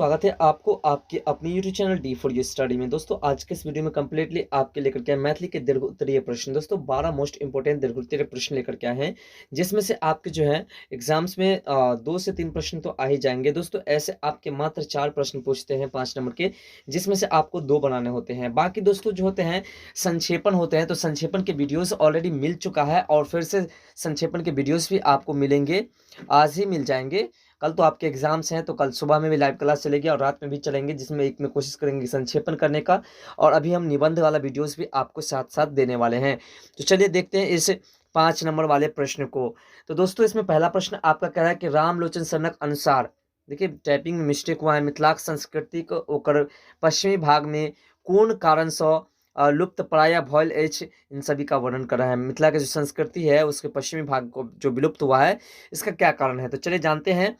स्वागत है आपको आपके अपने YouTube channel D for you study में। दोस्तों आज के इस वीडियो में कंप्लीटली आपके लेकर के आए मैथिली के दीर्घ उत्तरीय प्रश्न। दोस्तों 12 मोस्ट इंपोर्टेंट दीर्घ उत्तरीय प्रश्न लेकर के आए हैं, जिसमें से आपके जो है एग्जाम्स में 2 से 3 प्रश्न तो आ ही जाएंगे। दोस्तों ऐसे आपके मात्र 4 प्रश्न पूछते हैं 5 नंबर के, जिसमें से आपको 2 बनाने होते हैं। बाकी दोस्तों जो होते हैं संक्षेपण होते हैं, तो संक्षेपण के वीडियोज़ ऑलरेडी मिल चुका है और फिर से संक्षेपण के वीडियोज़ भी आपको मिलेंगे, आज ही मिल जाएंगे। कल तो आपके एग्जाम्स हैं, तो कल सुबह में भी लाइव क्लास चलेगी और रात में भी चलेंगे, जिसमें एक में कोशिश करेंगे संक्षेपण करने का। और अभी हम निबंध वाला वीडियोस भी आपको साथ साथ देने वाले हैं। तो चलिए देखते हैं इस 5 नंबर वाले प्रश्न को। तो दोस्तों इसमें पहला प्रश्न आपका कह रहा है कि रामलोचन शरणक अनुसार, देखिए टाइपिंग में मिस्टेक हुआ है, मिथिलाक संस्कृति को ओकर पश्चिमी भाग में कौन कारण से लुप्त प्राय भयल अछि, इन सभी का वर्णन कर रहा है। मिथिला की जो संस्कृति है उसके पश्चिमी भाग को जो विलुप्त हुआ है, इसका क्या कारण है। तो चलिए जानते हैं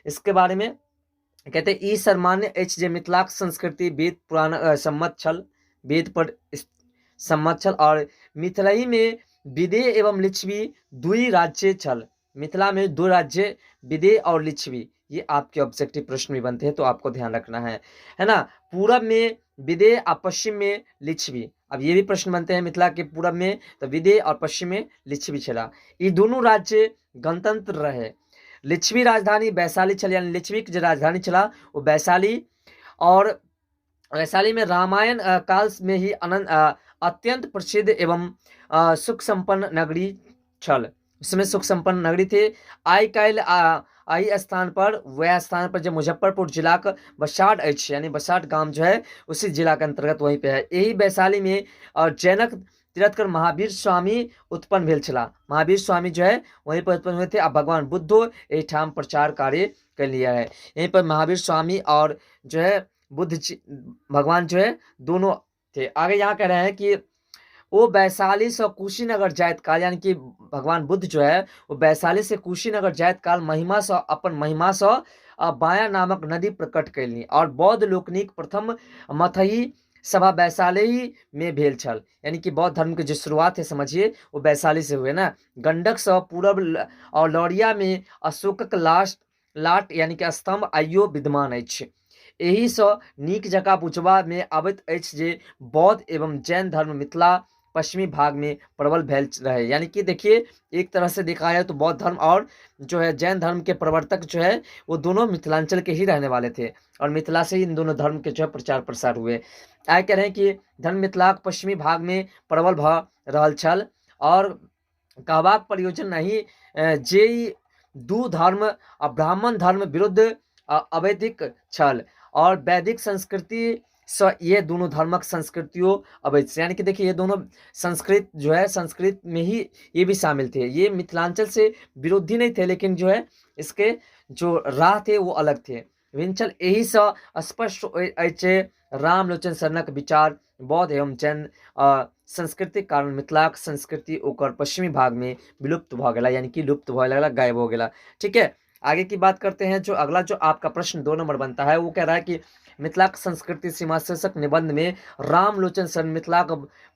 इसके बारे में। कहते हैं ई सर्वमान्य अछि जे मिथिलाक संस्कृति वेद पुराण सम्मत छल, वेद पर सम्मत छल और मिथिलही में विदेह एवं लिच्छवी दुई राज्य छल। मिथिला में 2 राज्य विदेह और लिच्छवी, ये आपके ऑब्जेक्टिव प्रश्न भी बनते हैं, तो आपको ध्यान रखना है ना। पूरब में विदेह और पश्चिम में लिच्छवी, अब ये भी प्रश्न बनते हैं। मिथिला के पूरब में तो विदेह और पश्चिम में लिच्छवी छला। ये दोनों राज्य गणतंत्र रहे। लिच्छवी राजधानी वैशाली छल, यानी लिच्छवी की जो राजधानी छला वो वैशाली। और वैशाली में रामायण काल में ही अत्यंत प्रसिद्ध एवं सुख संपन्न नगरी छल। उसमें सुख संपन्न नगरी थे। आइ काल्हि एहि स्थान पर, वह स्थान पर जो मुजफ्फरपुर जिला का बसाट अछि, यानी बसाट गांव जो है उसी जिला के अंतर्गत वहीं पे है। यही वैशाली में और जैनक तीर्थकर महावीर स्वामी उत्पन्न भेल छला। महावीर स्वामी जो है वहीं पर उत्पन्न हुए थे। अब भगवान बुद्धो एहिठाम प्रचार कार्य कर लिया है। यहीं पर महावीर स्वामी और जो है बुद्ध भगवान जो है दोनों थे। आगे यहाँ कह रहे हैं कि वो वैशाली से कुशीनगर जाइत काल, यानी कि भगवान बुद्ध जो है वो वैशाली से कुशीनगर जाइत काल महिमा से अपन महिमा से बाया नामक नदी प्रकट कैलनी और बौद्ध लोकनिक प्रथम मथही सभा वैशाली ही में भेल छल। यानी कि बौद्ध धर्म के जो शुरुआत है समझिए वो वैशाली से हुए ना। गंडक से पूरब और लौरिया में अशोकक लाट यानी कि स्तंभ आइयो विद्यमान अछि। एहि से नीक जकाँ बुझबा में अबैत अछि जे बौद्ध एवं जैन धर्म मिथिला पश्चिमी भाग में प्रबल भेल रहे। यानी कि देखिए एक तरह से देखा जाए तो बौद्ध धर्म और जो है जैन धर्म के प्रवर्तक जो है वो दोनों मिथिलांचल के ही रहने वाले थे और मिथिला से ही इन दोनों धर्म के जो है प्रचार प्रसार हुए। आइ कह रहे हैं कि धर्म मिथिलाक पश्चिमी भाग में प्रबल भ रहल छल और कहबाक प्रयोजन नहीं जे ई दू धर्म आ ब्राह्मण धर्म विरुद्ध अवैदिक छल और वैदिक संस्कृति से ये दोनों धर्मक संस्कृतियों अवैध से, यानी कि देखिए ये दोनों संस्कृत जो है संस्कृत में ही ये भी शामिल थे। ये मिथिलांचल से विरोधी नहीं थे, लेकिन जो है इसके जो राह थे वो अलग थे। विंचल यही से स्पष्ट अछि रामलोचन शरणक विचार बौद्ध एवं जैन संस्कृतिक कारण मिथिलाक संस्कृति ओकर पश्चिमी भाग में विलुप्त भ गेला, यानी कि लुप्त भ गेला, गायब हो गेला। ठीक है, आगे की बात करते हैं। जो अगला जो आपका प्रश्न 2 नंबर बनता है वो कह रहा है कि मिथिलाक संस्कृति सीमा शीर्षक निबंध में रामलोचन शरण मिथिलाक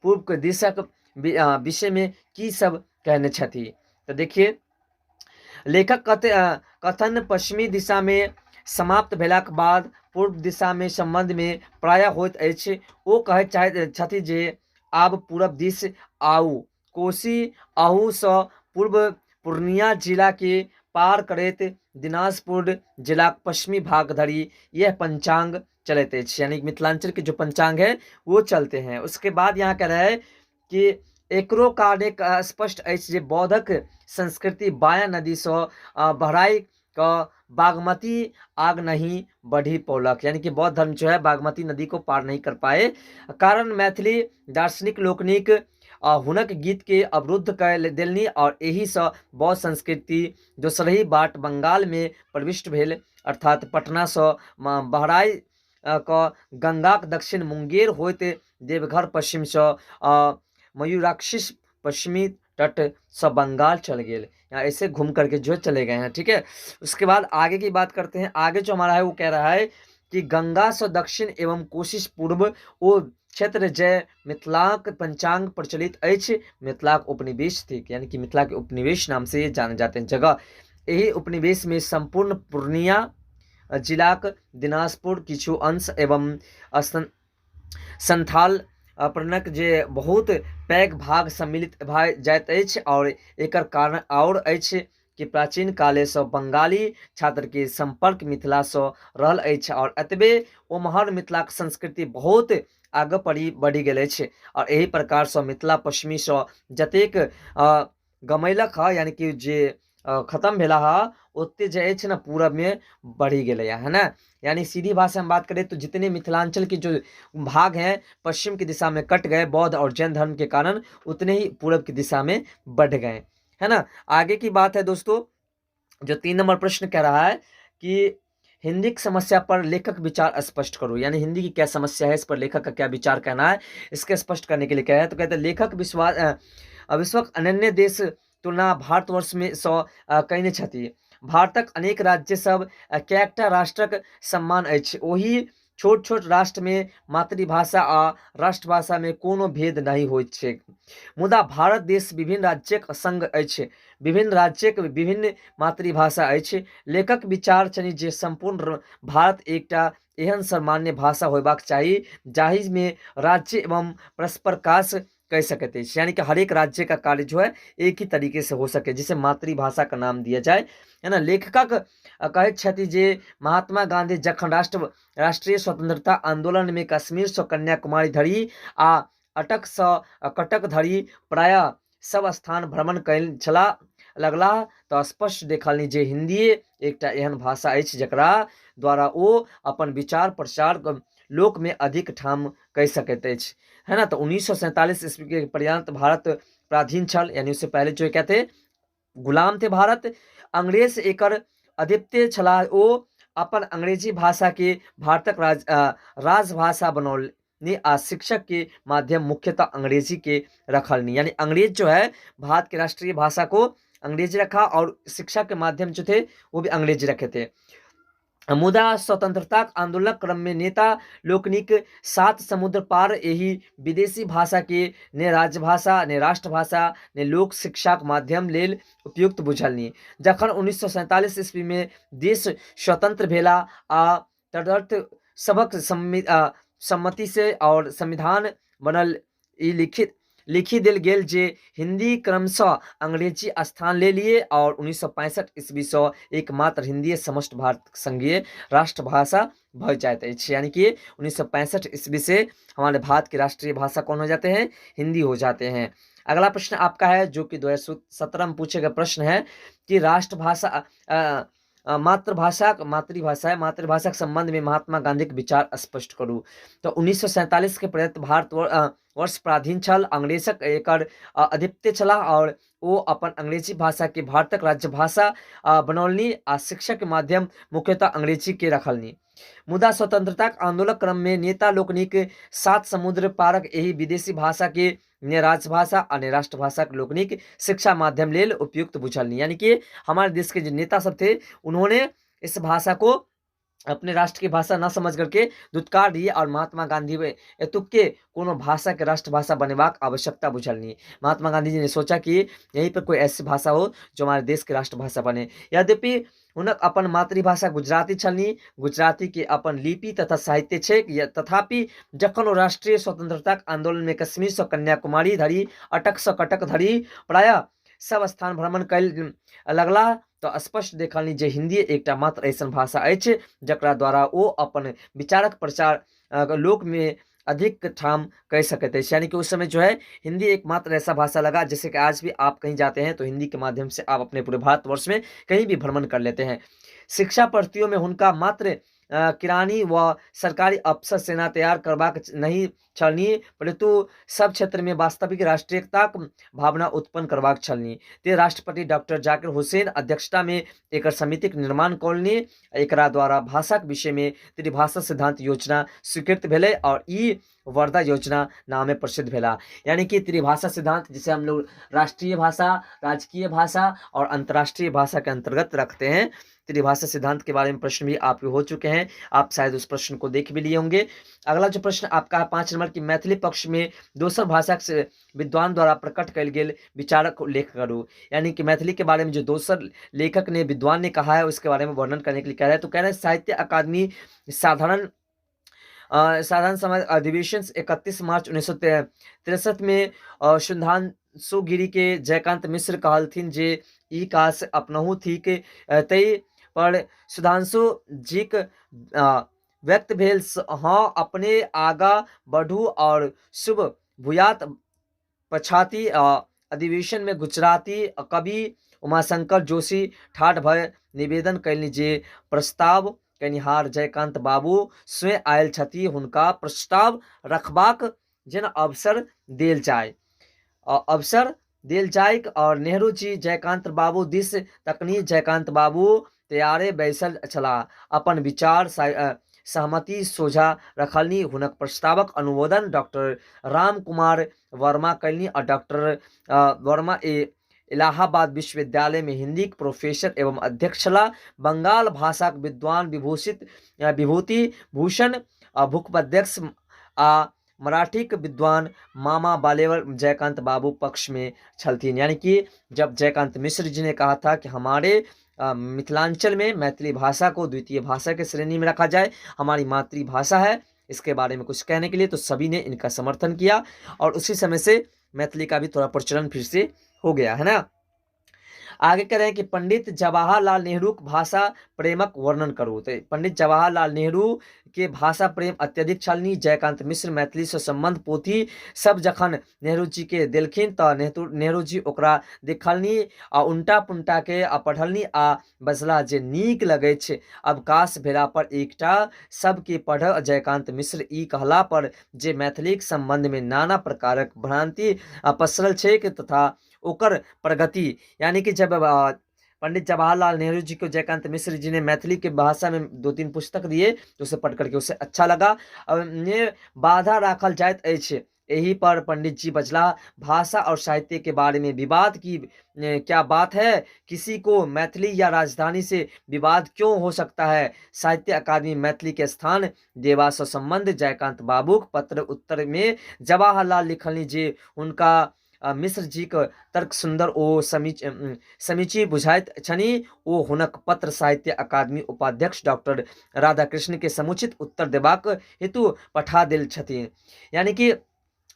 पूर्व के दिशक विषय में की सब कहने छथि। तो देखिए लेखक कथन पश्चिमी दिशा में समाप्त भेलाक बाद पूर्व दिशा में संबंध में प्रायः होइत अछि। ओ कहैत चाहैत छथि जे आब पूरब दिस आउ, कोसी अहू सँ पूर्व पूर्णिया जिला के पार करैत दिनाजपुर जिलाक पश्चिमी भाग धरि यह पंचांग चलैत अछि। यानी मिथिलांचल के जो पंचांग है वो चलते हैं। उसके बाद यहाँ कह रहा है कि एकरो कारण एक स्पष्ट अछि जे बौद्धक संस्कृति बाया नदी सँ बहराइ क बागमती आग नहीं बढ़ी पौलक, यानी कि बौद्ध धर्म जो है बागमती नदी को पार नहीं कर पाए। कारण मैथिली दार्शनिक लोकनिक हुनक गीत के अवरुद्ध कर देलनि और एहि सँ बौद्ध संस्कृति दोसरही बाट बंगाल में प्रविष्ट भेल, अर्थात पटना सँ बहराइ क गंगाक दक्षिण मुंगेर होइत देवघर पश्चिम सँ मयूराक्षी पश्चिमी तट से बंगाल चल गेल, यहाँ ऐसे घूम करके जो चले गए हैं। ठीक है, उसके बाद आगे की बात करते हैं। आगे जो हमारा है वो कह रहा है कि गंगा से दक्षिण एवं कोशिश पूर्व वो क्षेत्र जय मिथिलाक पंचांग प्रचलित अछि, मिथिलाक उपनिवेश थी, यानी कि मिथिला के उपनिवेश नाम से ये जाने जाते हैं जगह। यही उपनिवेश में संपूर्ण पूर्णिया जिलाक दिनाजपुर किछु अंश एवं संथाल प्रणक जे बहुत पैघ भाग सम्मिलित भए जाइत अछि। आओर एकर कारण आओर अछि कि प्राचीन कालेसँ बंगाली छात्रके सम्पर्क मिथिलासँ रहल अछि आओर एतबे ओम्हर मिथिलाक संस्कृति बहुत आगाँ बढ़ि गेल अछि। आओर एहि प्रकारसँ मिथिला पश्चिमीसँ जतेक गमैलक हँ, यानि कि जे खतम भेला हँ, ओते जे अछि ने पूरबमे बढ़ि गेलैए, है ने। यानी सीधी भाषा में बात करें तो जितने मिथिलांचल के जो भाग हैं पश्चिम की दिशा में कट गए बौद्ध और जैन धर्म के कारण, उतने ही पूरब की दिशा में बढ़ गए, है ना। आगे की बात है दोस्तों, जो 3 नंबर प्रश्न कह रहा है कि हिंदी की समस्या पर लेखक विचार स्पष्ट करो, यानी हिंदी की क्या समस्या है इस पर लेखक का क्या विचार कहना है, इसके स्पष्ट करने के लिए क्या है। तो कहते हैं लेखक विश्वक अनन्य देश तुलना भारतवर्ष में सँ कयने छथि। भारतक अनेक राज्य सब कएकटा राष्ट्रक सम्मान अछि, ओहि छोट छोट राष्ट्र में मातृभाषा आ राष्ट्रभाषा में कोनो भेद नहि होइत छैक। मुदा भारत देश विभिन्न राज्यक संग अछि, विभिन्न राज्यक विभिन्न मातृभाषा अछि। लेखक विचार छनि जे सम्पूर्ण भारत एकटा एहन सामान्य भाषा होयबाक चाही जाहि में राज्य एवं परस्पर काज कह सकते हैं, यानी कि हर एक राज्य का कार्य जो है एक ही तरीके से हो सके, जिसे मातृभाषा का नाम दिया जाए, है ना। लेखकक कहैत छथि जे महात्मा गांधी जखन राष्ट्रीय स्वतंत्रता आंदोलन में कश्मीर से कन्याकुमारी धरि आ अटक से कटक धरि प्रायः सब स्थान भ्रमण कयल छलाह लगलाह तऽ स्पष्ट देखलनि जे हिंदी एकटा एहन भाषा अछि जकरा द्वारा ओ अपन विचार प्रचार लोक में अधिक ठाम कहि सकैत अछि, है ना। तो 1947 ईस्वी के पर्यंत भारत पराधीन छल, यानी उससे पहले जो क्या थे गुलाम थे भारत। अंग्रेज एकर अधिपत्य छलाह, ओ अपन अंग्रेजी भाषा के भारतक राजभाषा बनौलनि आ शिक्षक के माध्यम मुख्यतः अंग्रेजी के रखलनि, यानी अंग्रेज जो है भारत के राष्ट्रीय भाषा को अंग्रेजी रखा और शिक्षा के माध्यम जो थे वो भी अंग्रेजी रखे थे। मुदा स्वतंत्रताक आंदोलनक क्रम में नेता लोकनिक सात समुद्र पार एहि विदेशी भाषा के ने राजभाषा ने राष्ट्रभाषा ने लोक शिक्षाक माध्यम लेल उपयुक्त बुझलनि। जखन 1947 ईस्वी में देश स्वतंत्र भेला आ तदर्थ सभक सम्मति से और संविधान बनल, ई लिखि देल गेल जे हिंदी क्रमशः अंग्रेजी स्थान ले लिए और 1965 ईस्वी सँ एकमात्र हिंदी समस्त भारत संघीय राष्ट्रभाषा भऽ जाइत अछि। यानी कि 1965 ईस्वी से हमारे भारत की राष्ट्रीय भाषा कौन हो जाते हैं, हिंदी हो जाते हैं। अगला प्रश्न आपका है जो कि 2017 में पूछे गए प्रश्न है कि राष्ट्रभाषा मातृभाषा, मातृभाषा है, मातृभाषा के संबंध में महात्मा गांधी के विचार स्पष्ट करू। तो 1947 के पर्यंत भारत वर्ष पराधीन छल, अंग्रेजक एकर अधिपत्य छलाह और ओ अपन अंग्रेजी भाषा के भारतक राज्यभाषा बनौलनि आ शिक्षा के माध्यम मुख्यतः अंग्रेजी के रखलनि। मुदा स्वतंत्रताक आंदोलनक क्रम में नेता लोकनिक सात समुद्र पारक एहि विदेशी भाषा के ने राजभाषा आ ने राष्ट्रभाषा के लोकनिक शिक्षा माध्यम लेल उपयुक्त बुझलनि। यानी कि हमारे देश के जो नेता सब थे उन्होंने इस भाषा को अपने राष्ट्र की भाषा न समझ करके दुत्कार दिए और महात्मा गांधी एतुक्के कोनो भाषा के राष्ट्रभाषा बनेबाक आवश्यकता बुझलनि। महात्मा गांधी जी ने सोचा कि यहीं पर कोई ऐसी भाषा हो जो हमारे देश के राष्ट्रभाषा बने। यद्यपि हुनक अपन मातृभाषा गुजराती छलनि, गुजराती के अपन लिपि तथा साहित्य छैक, तथापि जखन ओ राष्ट्रीय स्वतंत्रताक आंदोलन में कश्मीर से कन्याकुमारी धरि, अटक से कटक धरि प्रायः सब स्थान भ्रमण कयल लगलाह तऽ स्पष्ट देखलनि जे हिंदी एकटा मात्र ऐसन भाषा अछि जकरा द्वारा ओ अपन विचारक प्रचार लोक में अधिक ठाम कह सकते हैं। यानी कि उस समय जो है हिंदी एकमात्र ऐसा भाषा लगा जैसे कि आज भी आप कहीं जाते हैं तो हिंदी के माध्यम से आप अपने पूरे भारतवर्ष में कहीं भी भ्रमण कर लेते हैं। शिक्षा पद्धतियों में हुनका मात्र किरानी व सरकारी अफसर सेना तैयार करबाक नहीं छलनि, परंतु सब क्षेत्र में वास्तविक राष्ट्रीयताक भावना उत्पन्न करबाक छलनि। ते राष्ट्रपति डॉक्टर जाकिर हुसैन अध्यक्षता में एकर समितिक निर्माण कौलनि। एकरा द्वारा भाषाक विषय में त्रिभाषा सिद्धांत योजना स्वीकृत भेलै और ई वर्धा योजना नामे प्रसिद्ध भेला। यानी कि त्रिभाषा सिद्धांत, जिसे हम लोग राष्ट्रीय भाषा, राजकीय भाषा और अंतर्राष्ट्रीय भाषा के अंतर्गत रखते हैं। त्रिभाषा सिद्धांत के बारे में प्रश्न भी आपके हो चुके हैं, आप शायद उस प्रश्न को देख भी लिए होंगे। अगला जो प्रश्न आपका है 5 नंबर की, मैथिली पक्ष में दोसर भाषा से विद्वान द्वारा प्रकट कयल गेल विचारक उल्लेख करू। यानी कि मैथिली के बारे में जो दोसर लेखक ने, विद्वान ने कहा है, उसके बारे में वर्णन करने के लिए कह रहा है। तो कह रहे हैं साहित्य अकादमी साधारण साधारण समाज अधिवेशन 31 मार्च 1963 में सुधांशुगिरी के जयकांत मिश्र कहलथिन जे ई काज अपनहु थिक, तै पर सुधांशु जीक व्यक्त भेल हँ अपने आगा बढ़ू और शुभ भूयात। पछाति अधिवेशन में गुजराती कवि उमाशंकर जोशी ठाढ़ भऽ निवेदन कयलनि जे प्रस्ताव कयनिहार जयकान्त बाबू स्वयं आयल छथि, हुनका प्रस्ताव रखबाक जेना अवसर देल जाय, अवसर देल जाइक। और नेहरू जी जयकान्त बाबू दिस तकनी। जयकान्त बाबू तैयारे बैसल छलाह। अपन विचार सहमति सोझा रखलनि। हुनक प्रस्तावक अनुमोदन डॉक्टर राम कुमार वर्मा कयलनि आ डॉक्टर वर्मा इलाहाबाद विश्वविद्यालय में हिंदीक प्रोफेसर एवं अध्यक्ष छलाह। बंगाल भाषाक विद्वान विभूषित विभूति भूषण भूपध्यक्ष आ मराठीक विद्वान मामा बालेवर जयकांत बाबू पक्ष में छलथिन। यानी कि जब जयकांत मिश्र जी ने कहा था कि हमारे मिथिलांचल में मैथिली भाषा को द्वितीय भाषा के श्रेणी में रखा जाए, हमारी मातृभाषा है, इसके बारे में कुछ कहने के लिए, तो सभी ने इनका समर्थन किया और उसी समय से मैथिली का भी थोड़ा प्रचलन फिर से हो गया है ना। आगे कह रहे हैं कि पंडित जवाहरलाल नेहरू भाषा प्रेमक वर्णन करू। तो पंडित जवाहरलाल नेहरू के भाषा प्रेम अत्यधिक छलनि। जयकांत मिश्र मैथिली से संबंध पोथी सब जखन नेहरू जी के देलखिन तऽ नेहरू जी ओकरा देखलनि आ उनटा पुनटा के आ पढ़लनि आ बजला जे नीक लगै छै। अवकाश भेला पर एकटा सबके पढ़ जयकांत मिश्र ई कहला पर जे मैथिलीक संबंध में नाना प्रकारक भ्रांति पसरल छैक तथा ओकर प्रगति, यानी कि जब पंडित जवाहरलाल नेहरू जी को जयकांत मिश्र जी ने मैथिली के भाषा में 2-3 पुस्तक दिए तो उसे पढ़ करके उसे अच्छा लगा। और ये बाधा राखल जाइत अछि। एही पर पंडित जी बजला, भाषा और साहित्य के बारे में विवाद की क्या बात है, किसी को मैथिली या राजधानी से विवाद क्यों हो सकता है। साहित्य अकादमी मैथिली के स्थान देवा से संबंध जयकांत बाबूक पत्र उत्तर में जवाहरलाल लिखलनि जे हुनका मिश्र जीक तर्क सुन्दर ओ समीची बुझाइत छनि। ओ हुनक पत्र साहित्य अकादमी उपाध्यक्ष डॉक्टर राधाकृष्ण के समुचित उत्तर देबाक हेतु पठा देल छथिन। यानी कि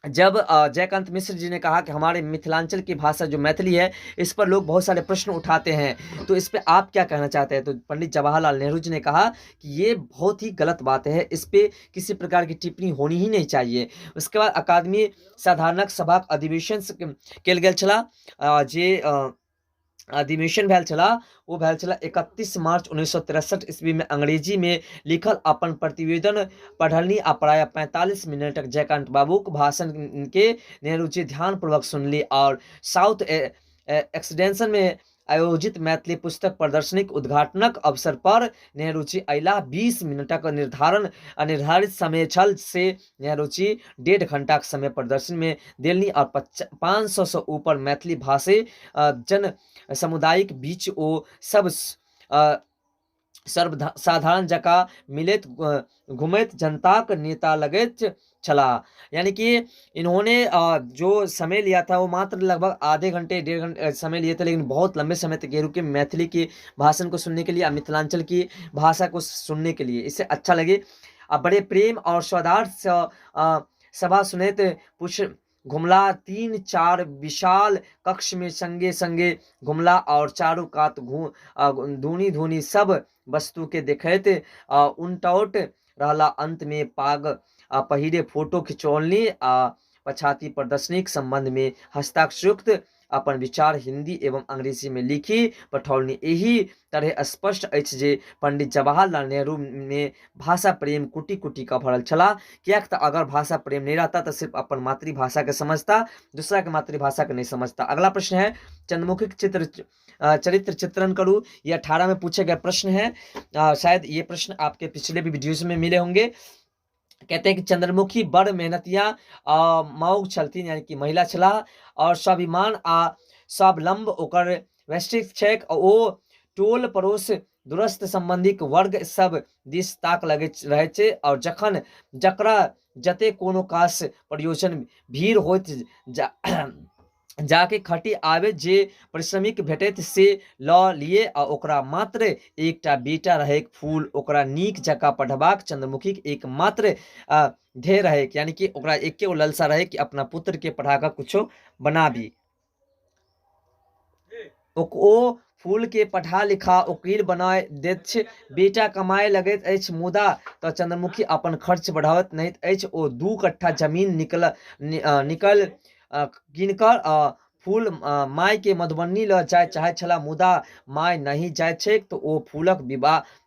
जब जयकांत मिश्र जी ने कहा कि हमारे मिथिलांचल की भाषा जो मैथिली है इस पर लोग बहुत सारे प्रश्न उठाते हैं, तो इस पे आप क्या कहना चाहते हैं, तो पंडित जवाहरलाल नेहरू जी ने कहा कि ये बहुत ही गलत बात है, इस पे किसी प्रकार की टिप्पणी होनी ही नहीं चाहिए। उसके बाद अकादमी साधारणक सभाक अधिवेशन कयल गेल छलाह, जे अधिवेशन भेल छलाह ओ भेल छलाह 31 मार्च 1963 ईस्वी में अंग्रेजी में लिखल अपन प्रतिवेदन पढ़लनि आ प्रायः 45 मिनटक जयकांत बाबूक भाषण के नेहरू जी ध्यानपूर्वक सुनली और साउथ एक्सटेंशन में आयोजित मैथिली पुस्तक प्रदर्शनीक उद्घाटनक अवसर पर नेहरू जी अयलाह। 20 मिनटक निर्धारित समय छल से नेहरू जी 1.5 घंटाक समय प्रदर्शन में देलनि और 500 से ऊपर मैथिली भाषी जन समुदायिक बीच ओ सब सर्वसाधारण जकाँ मिलैत घुमैत जनताक नेता लगैत छलाह। यानी कि इन्होंने जो समय लिया था वो मात्र लगभग आधे घंटे 1.5 घंटे समय लिए थे, लेकिन बहुत लंबे समय तक ये रुके मैथिली के भाषण को सुनने के लिए, मिथिलांचल की भाषा को सुनने के लिए। इससे अच्छा लगे। अब बड़े प्रेम और सौहार्द सभा सुनैत पुछ घुमला। 3-4 विशाल कक्ष में संगे संगे घुमला और चारू कात धुनी धुनी सब वस्तु के देखैत उनटौट रहला। अंत में पाग पहिरे फोटो खिंचौलनि आ पछाति प्रदर्शनीक संबंध में हस्ताक्षरयुक्त अपन विचार हिंदी एवं अंग्रेजी में लिखी पठौलनि। एहि तरह स्पष्ट अछि जे पंडित जवाहरलाल नेहरू में भाषा प्रेम कुटि कुटि कऽ भरल छलाह, किएक तऽ अगर भाषा प्रेम नहीं रहता तऽ सिर्फ अपन मातृभाषा के समझता, दूसरा के मातृभाषा के नहीं समझता। अगला प्रश्न है चंद्रमुखी चित्र चरित्र चित्रण करू। ये 18 में पूछे गए प्रश्न है। शायद ये प्रश्न आपके पिछले भी वीडियोज में मिले होंगे। कहते हैं कि चंद्रमुखी बड़ मेहनतिया माउग छलथिन, यानी कि महिला छलाह, और स्वाभिमान आ स्वावलंब ओकर वैश्विक छैक। ओ टोल पड़ोस दूरस्थ संबंधिक वर्ग सब दिस ताक लगैत रहै छै, और जखन जकरा जते कोनो काज प्रयोजन भीड़ होइत जाके खटी आबे, जे परिश्रमिक भेटैत से लऽ लिए। आ ओकरा मात्र एकटा बेटा रहैक फूल, ओकरा नीक जकाँ पढ़बाक चंद्रमुखीक एकमात्र ध्येय रहैक, यानी कि ओकरा एके गो ललसा रहै कि अपना पुत्र के पढ़ा कऽ कुछो बनाबी। ओ फूल के पढ़ा लिखा ओकील बना दैत छै। बेटा कमाए लगैत अछि, मुदा तऽ चंद्रमुखी अपन खर्च बढ़ाबैत नहि अछि। ओ 2 कट्ठा जमीन निकल किनकर फूल माय के मधुबनी लऽ जाय चाहैत छलाह, मुदा माय नहि जाइत छैक तऽ ओ फूलक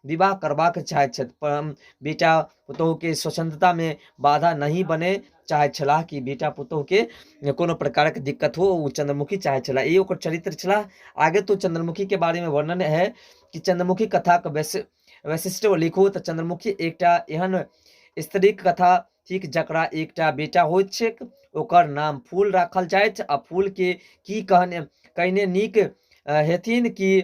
विवाह करबाक चाहैत छथि। पर बेटा पुतोहु के स्वच्छंदता में बाधा नहीं बने चाहैत छलाह कि बेटा पुतोहु के कोनो प्रकारक दिक्कत हो, ओ चंद्रमुखी चाहैत छलाह। ई ओकर चरित्र छलाह। आगे तो चंद्रमुखी के बारे में वर्णन है कि चंद्रमुखी कथा के वैशिष्ट्य लिखू। तऽ चंद्रमुखी एकटा एहन स्त्रीक कथा थिक जकरा एकटा बेटा होइत छैक, ओकर नाम फूल राखल जाइत आ फूल के की कहने नीक हेथिन कि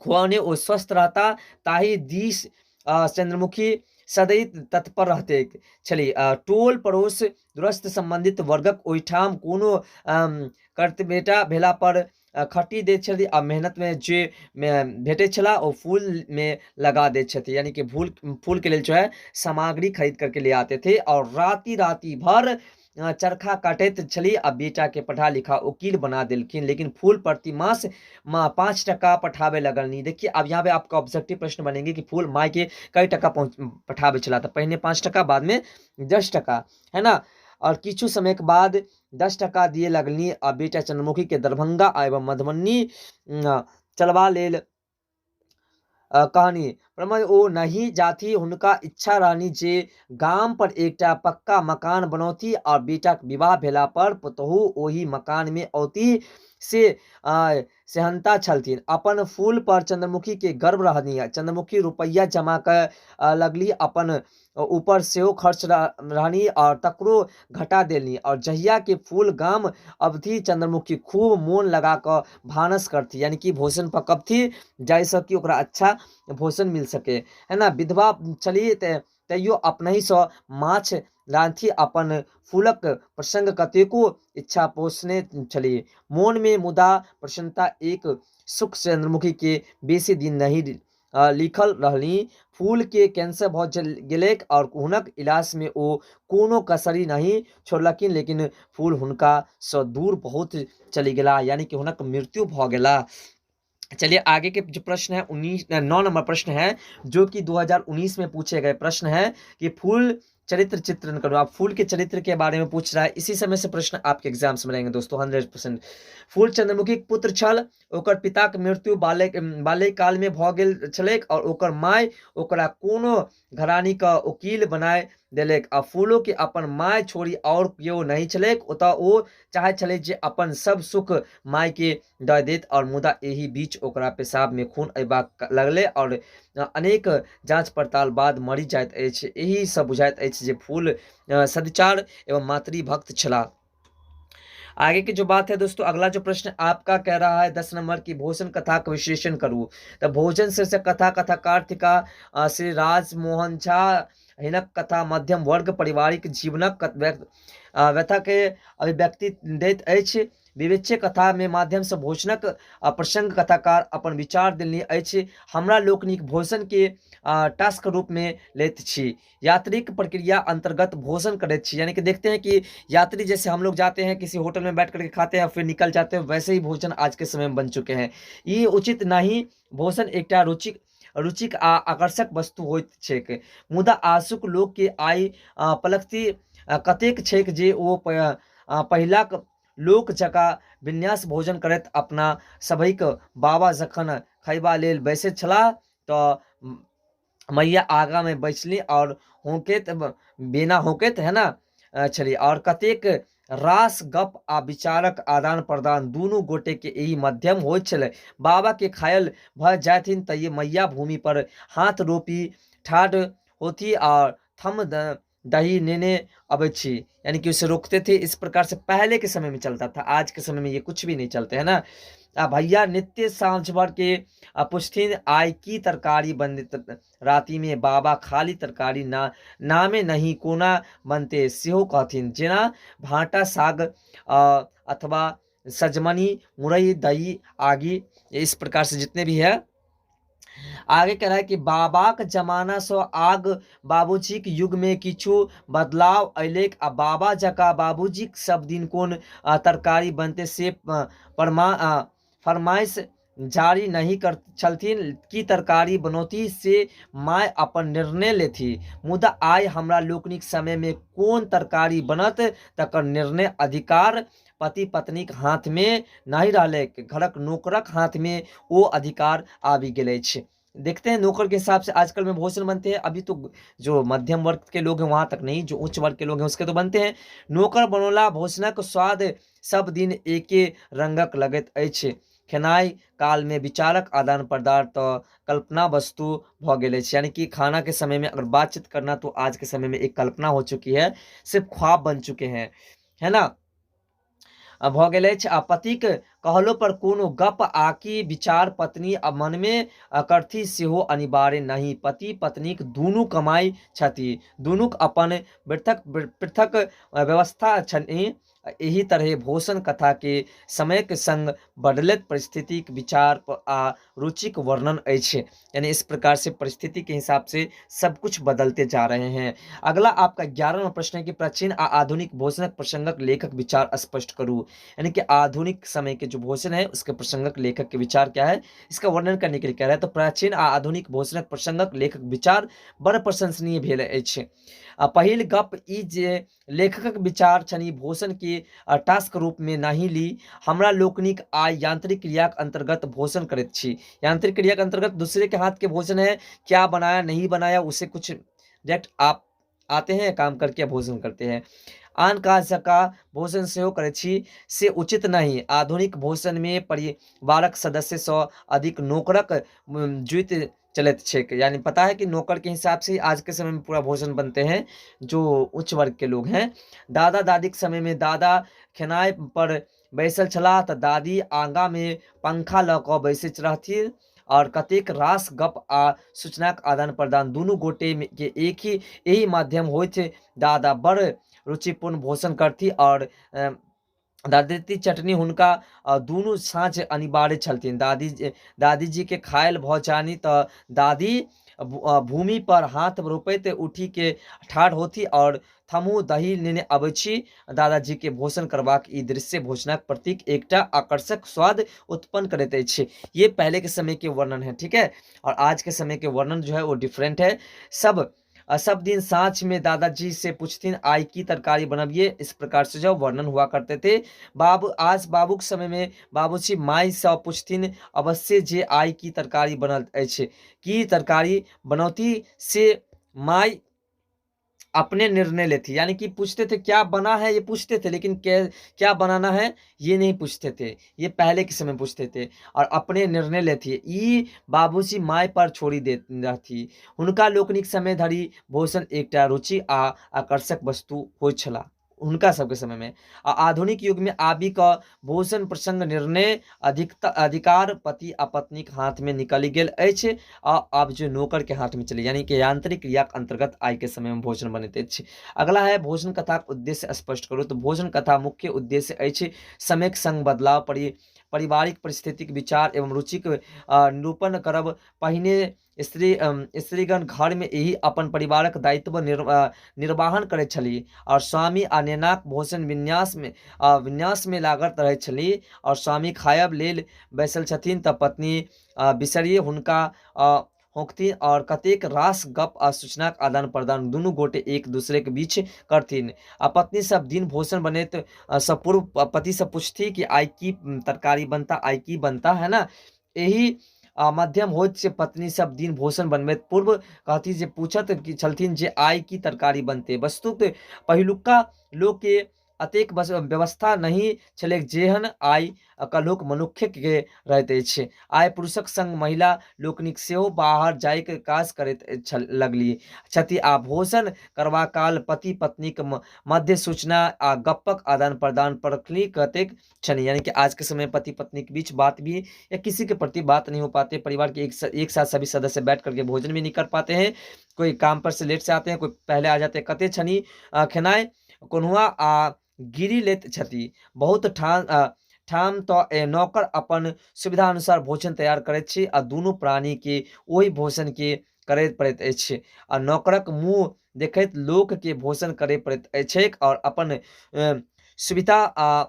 खुआने ओ स्वस्थ रहता, ताहि दिस चंद्रमुखी सदैव तत्पर रहते छली। टोल पड़ोस दूरस्थ संबंधित वर्गक ओहिठाम कोनो कर्तव्यता भेला पर खट्टी दैत छथि आ मेहनत में जे भेटैत छलाह ओ फूल में लगा दैत छथि, यानी कि फूल के लेल जो है सामग्री खरीद करके ले आते थे। और राति राति भर चरखा काटैत छली आ बेटा के पढ़ा लिखा वकील बना देलखिन, लेकिन फूल प्रति मास 5 टका पठाबे लगलनी। देखिए अब यहाँ पे आपका ऑब्जेक्टिव प्रश्न बनेंगे कि फूल माय के कई टका पठाबे छला, तो पहले 5 टका बाद में 10 टका, है ना। और किछु समय के बाद 10 टका दिए लगलनी आ बेटा चंद्रमुखी के दरभंगा एवं मधुबनी चलबा लेल कहनी। प्रमोद ओ नहीं जाथि, हुनका इच्छा रहनी जे गाम पर एकटा पक्का मकान बनौती और बेटाक विवाह भेला पर पुतोहु ओहि मकान में औती, से सेहन्ता छलथिन। अपन फूल पर चंद्रमुखी के गर्व रहनी। चंद्रमुखी रुपैया जमा कर लगली, अपन ऊपर सेहो खर्च रहनी और तकरो घटा देलनी। और जहिया के फूल गाम अवधि चंद्रमुखी खूब मोन लगा कऽ भानस करथि, यानी कि भोजन पकबथि जाहिसँ कि ओकरा अच्छा भोजन मिल सके, है ना। विधवा छली तैयो अपनहिसँ माछ रांधथि। अपन फूलक प्रसंग कतेको इच्छा पोषने छली मोन में, मुदा प्रसन्नता एक सुख चंद्रमुखी के बेसी दिन नहीं लिखल रहली। फूल के कैंसर भऽ गेलैक और हुनक इलाज में ओ कोनो कसरि नहीं छोड़लखिन, लेकिन फूल हुनका सँ दूर बहुत चलि गेला, यानी कि हुनक मृत्यु भऽ गेला। चलिए आगे के जो प्रश्न है 9 नंबर प्रश्न है जो कि 2019 में पूछे गए प्रश्न है कि फूल चरित्र चित्रण करो। आप फूल के चरित्र के बारे में पूछ रहा है, इसी समय से प्रश्न आपके एग्जाम्स में रहेंगे दोस्तों 100%। फूल चंद्रमुखी के पुत्र छल, ओकर पिता के मृत्यु बाल्यकाल में भऽ गेल छलैक और ओकर my ओकरा कोनो घरानी के वकील बनाय देलक आ फूलो के अपन my छोड़ी और केओ नहीं छलैक। ओतऽ ओ चाहैत छलै जे अपन सब सुख my के दऽ देत, और मुदा एहि बीच ओकरा पेशाब में खून अयबाक लगलै और अनेक जांच पड़ताल बाद मरि जाइत अछि। एहि सँ बुझाइत अछि जे फूल सदाचार एवं मातृभक्त छलाह। आगे की जो बात है दोस्तों, अगला जो प्रश्न आपका कह रहा है 10 नंबर की भोजन कथा का विश्लेषण करू। तो भोजन शीर्षक कथा कथाकार थिका श्री राजमोहन झा। हिनक कथा मध्यम वर्ग पारिवारिक जीवनक व्यथा के अभिव्यक्ति दैत अछि। विवेच्य कथा में माध्यम से भोजनक प्रसंग कथाकार अपन विचार देलनि अछि। हमरा लोकनिक भोजन के टास्क रूप में लैत छी, यात्रिक प्रक्रिया अंतर्गत भोजन करैत छी, यानी कि देखते हैं कि यात्री जैसे हम लोग जाते हैं किसी होटल में बैठ करके खाते हैं फिर निकल जाते हैं, वैसे ही भोजन आज के समय में बन चुके हैं। ये उचित नहीं। भोजन एकटा रुचिक आ आकर्षक वस्तु होइत छैक, मुदा आजुक लोक के आइ पलखति कतेक छैक जे ओ पहिलाक लोक जकाँ विन्यास भोजन करैत। अपना सबहिक बाबा जखन खयबा लेल बैसैत छलाह तऽ मैया आगा में बैसली और होंकैत बेना होंकैत है ना छली, और कतेक रास गप आ विचारक आदान प्रदान दुनू गोटे के एहि माध्यम होइत छलै। बाबा के खायल भऽ जाथिन तऽ मैया भूमि पर हाथ रोपि ठाढ़ होथि आ थम दही नेने अबै छी। यानी कि उसे रोकते थे। इस प्रकार से पहले के समय में चलता था, आज के समय में ये कुछ भी नहीं चलते, है ना। आ भैया नित्य साँझ भर के पुछथिन आइ की तरकारी बनत राति में, बाबा खाली तरकारी ना नामे नहीं कोना बनते सेहो कहथिन, जेना भाँटा साग अथवा सजमनि मुरई दही आगि, इस प्रकार से जितने भी है। आगे कह रहा है कि बाबाक जमानासँ आग बाबूजीक युगमे किछु बदलाव अयलैक आ बाबा जकाँ बाबूजीक सब दिन कोन तरकारी बनतै से फरमा फरमाइश जारी नहि कर छलथिन। की तरकारी बनौती से माय अपन निर्णय लेथि, मुदा आइ हमरा लोकनिक समयमे कोन तरकारी बनत तकर निर्णय अधिकार पति पत्नीक हाथमे नहि रहलैक, घरक नौकरक हाथमे ओ अधिकार आबि गेल अछि। देखते हैं नौकर के हिसाब से आजकल में भोजन बनते हैं। अभी तो जो मध्यम वर्ग के लोग हैं वहाँ तक नहीं, जो उच्च वर्ग के लोग हैं उसके तो बनते हैं। नौकर बनौला भोजनक स्वाद सब दिन एके रंगक लगैत अछि। खेनाइ कालमे विचारक आदान प्रदान तऽ कल्पना वस्तु भऽ गेल अछि। यानी कि खाना के समय में अगर बातचीत करना तो आज के समय में एक कल्पना हो चुकी है, सिर्फ ख्वाब बन चुके हैं, है ना। भऽ गेल अछि। आ पतिक कहलो पर कोनो गप आकि विचार पत्नी आ मनमे करथि सेहो अनिवार्य नहि। पति पत्नीक दुनू कमाइ छथि, दुनूक अपन पृथक पृथक व्यवस्था छनि। एहि तरहे भोषण कथा के समयक संग बदलैत परिस्थितिक विचार आ रुचिक वर्णन अछि। यानी इस प्रकार से परिस्थिति के हिसाब से सब कुछ बदलते जा रहे हैं। अगला आपका 11वां प्रश्न है कि प्राचीन आ आधुनिक भोजनक प्रसंगक लेखक विचार स्पष्ट करू। यानी कि आधुनिक समय के जो भोजन है उसके प्रसंगक लेखक के विचार क्या है, इसका वर्णन करने के लिए कह रहा है। तो प्राचीन आ आधुनिक भोजनक प्रसंगक लेखक विचार बड़ प्रशंसनीय भेल अछि। आ पहिल गप ई जे लेखकक विचार छनि भोषण के टास्क रूप में नहि ली। हमरा लोकनिक आइ यांत्रिक क्रियाक अंतर्गत भोषण करैत छी। यांत्रिक क्रिया के अंतर्गत दूसरे के हाथ के भोजन है, क्या बनाया नहीं बनाया उसे कुछ डायरेक्ट आप आते हैं काम करके भोजन करते हैं। आन काज जकाँ भोजन सेहो करैत छी से उचित नहि। आधुनिक भोजन में परिवारक सदस्य सँ अधिक नौकरक जुति चलैत छैक। यानी पता है कि नौकर के हिसाब से आज के समय में पूरा भोजन बनते हैं जो उच्च वर्ग के लोग हैं। दादा दादीक समय में दादा खेनाइ पर बैसल छलाह तऽ दादी आगाँ में पंखा लऽ कऽ बैसैत रहथिन और कतेक रास गप आ सूचनाक आदान प्रदान दुनू गोटे के एक ही एहि माध्यम होइत। दादा बड़ रुचिपूर्ण भोजन करथि और दादी चटनी हुनका दुनू साँझ अनिवार्य छलथिन। दादी दादीजीके खायल भऽ जानि तऽ दादी भूमि पर हाथ रोपैत उठिके ठाढ़ होथि आओर थम्हू दही नेने अबै छी। दादाजीके भोजन करबाक ई दृश्य भोजनक प्रतीक एकटा आकर्षक स्वाद उत्पन्न करैत अछि। ये पहले के समय के वर्णन है, ठीक है, और आज के समय के वर्णन जो है वो डिफरेंट है। सब सब दिन साँझ में दादाजी से पूछथिन आइ की तरकारी बनबिए, इस प्रकार से जो वर्णन हुआ करते थे। बाबू आज बाबूक समय में बाबूजी माय सँ पूछथिन अवश्य जे आइ की तरकारी बनल अछि, की तरकारी बनौती से माय अपने निर्णय लेती। यानी कि पूछते थे क्या बना है ये पूछते थे, लेकिन क्या बनाना है ये नहीं पूछते थे। ये पहले के समय पूछते थे और अपने निर्णय लेती। ई बाबूजी my पर छोड़ि देत रहथि। हुनका लोकनिक समय धरि भोजन एकटा रुचि आ आकर्षक वस्तु होइत छला हुनका सबके समय में। आ आधुनिक युग में आबि कऽ भोजन प्रसंग निर्णय अधिक अधिकार पति आ पत्नीक हाथ में निकलि गेल अछि आ आब जो नौकर के हाथ में चलि, यानी कि यांत्रिक क्रियाक अंतर्गत आइ के समय में भोजन बनैत अछि। अगला है भोजन कथाक उद्देश्य स्पष्ट करू। तो भोजन कथा मुख्य उद्देश्य अछि समयक संग बदलाव, पारिवारिक परिस्थितिक विचार एवं रुचिक निरूपण करब। पहिने स्त्रीगण घरमे एहि अपन परिवारक दायित्व निर्वहन करैत छलीह आओर स्वामी आ नेनाक भोजन विन्यासमे लागल रहैत छलीह आओर स्वामी खायब लेल बैसल छथिन तऽ पत्नी बिसरिये हुनका होंकथिन आओर कतेक रास गप आ सूचनाक आदान प्रदान दुनू गोटे एक दूसरेक बीच करथिन। आ पत्नी सब दिन भोजन बनैत सँ पूर्व पतिसँ पुछथि कि आइ की तरकारी बनता, आइ की बनता, है ना। एहि माध्यम होइत से पत्नी सब दिन भोजन बनबैत पूर्व कहती जे पूछत कि छलथिन जे आइ की तरकारी बनते। वस्तुत पहिलुका लोक के अतेक बस व्यवस्था नहि छलैक जेहन आइ कल्हुक मनुक्खके रहैत अछि। आइ पुरुषक संग महिला लोकनिक सेहो बाहर जाइक काज करैत छल लगली छथि आ भोजन करबा काल पति-पत्नीक मध्य सूचना आ गप्पक आदान-प्रदान परखली कतेक छनि। यानी कि आज के समय पति पत्नी के बीच बात भी या किसी के प्रति बात नहीं हो पाते, परिवार के एक साथ सभी सदस्य बैठ करके भोजन भी नहीं कर पाते हैं, कोई काम पर से लेट से आते हैं, कोई पहले आ जाते हैं। कते छनि खेनाइ कोन्हुआ आ गिरी लैत छथि। बहुत ठाम ठाम तऽ नौकर अपन सुविधा अनुसार भोजन तैयार करैत छी आ दुनू प्राणी के ओहि भोजन के करय पड़ैत अछि आ नौकरक मुँह देखैत लोक के भोजन करय पड़ैत छैक और अपन सुविधा आ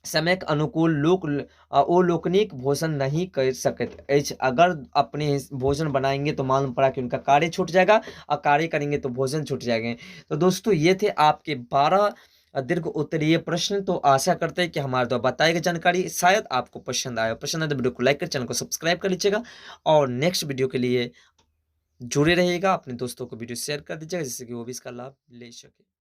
समयक अनुकूल लोक ओ लोकनिक भोजन नहीं कर सकैत अछि। अगर अपने भोजन बनाएंगे तो मालूम पड़ा कि उनका कार्य छूट जाएगा और कार्य करेंगे तो भोजन छूट जाएंगे। तो दोस्तों ये थे आपके 12 दीर्घ उत्तरीय प्रश्न। तो आशा करते हैं कि हमारे द्वारा बताई गई जानकारी शायद आपको पसंद आए। पसंद आए तो वीडियो को लाइक कर चैनल को सब्सक्राइब कर लीजिएगा और नेक्स्ट वीडियो के लिए जुड़े रहिएगा। अपने दोस्तों को वीडियो शेयर कर दीजिएगा जिससे कि वो भी इसका लाभ ले सके।